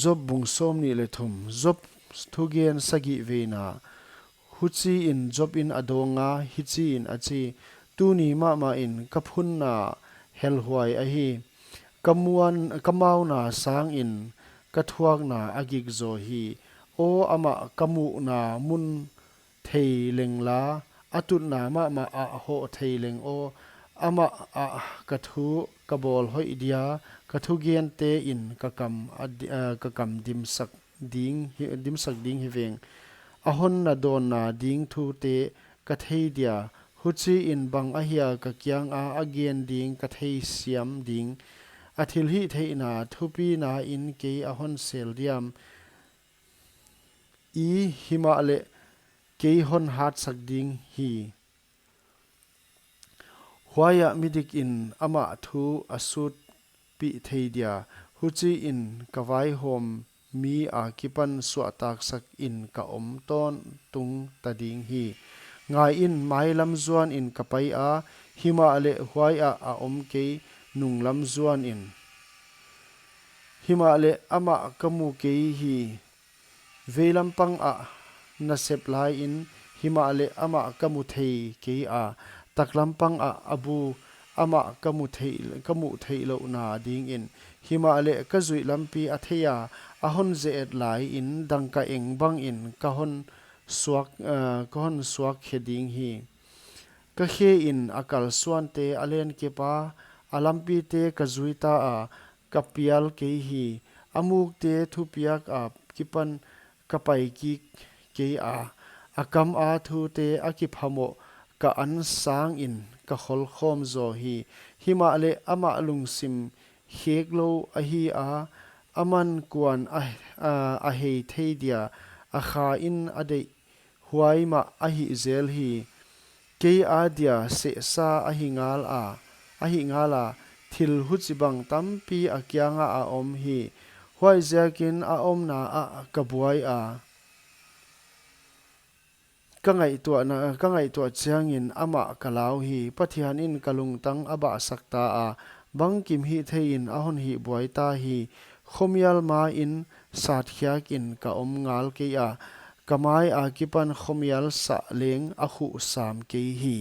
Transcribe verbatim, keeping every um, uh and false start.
Job bung sawmnih leh thum. Job thugen sagihveina. Huchiin Jobin a dawnga, hichiin a chi: Tuni mahmahin ka phunna helhuai ahi. Ka muan, ka mauna sangin ka thuakna a gik zaw hi. Aw, amah ka muhna mun thei leng la, a tutna mahmah ah hoh thei leng aw. Amah ah ka thu ka bawl hoih dia, ka thugentein ka kam a di-, eh, ka kam dimsak ding hi, dimsak ding hi veng. A hon na dawnna ding thute ka thei dia, huchiin bang ahia ka kianga a gen ding ka theisiam ding. A thilhihtheihna thupinain kei a hon sel diam? I, himahleh kei hon hatsak ding hi. Huaiah midikin amah thu a sutpih thei dia, huchiin ka vaihawm mi akipan suahtaksakin ka om tawntung ta ding hi. Ngaiin, mailam zuanin ka paia, himahleh huaiah a om kei; nunglam zuanin, himahleh amah ka mu kei hi. Veilam pangah nasep laiin, himahleh amah ka mu thei kei a; taklam pangah a bu, amah ka mu thei, ka muh theihlouhna dingin. Himahleh ka zuih lampi a theia, a hon ze-et laiin, dangkaeng bangin ka hon suak, eh, ka hon suak khe ding hi. Ka khein a kalsuante a lenkepa, a lampite ka zuita a, ka pial kei hi. A mukte thupiak akipan ka pai kik kei a, a kama thute a kiphamoh ka an sangin ka kholkhawm zaw hi. Himahleh amah lungsim kheklou ahi a, aman kuan a, a, a hei thei dia, a khain a deih huai mah a hih zel hi. Kei adia sehsa ahi ngala, ahi ngala, thil huchibang tampi a kiangah a om hi. Huaiziakin a omna ah ka buai a, ka ngaihtuahna, ka ngaihtuah chiangin amah ka lau hi. Pathianin ka lungtang a bahsak ta a, bangkim hihtheiin a hon hihbuai ta hi. Khomial main satkhiakin ka om ngal kei a, ka mai akipan khomial sah leng a khuh sam kei hi.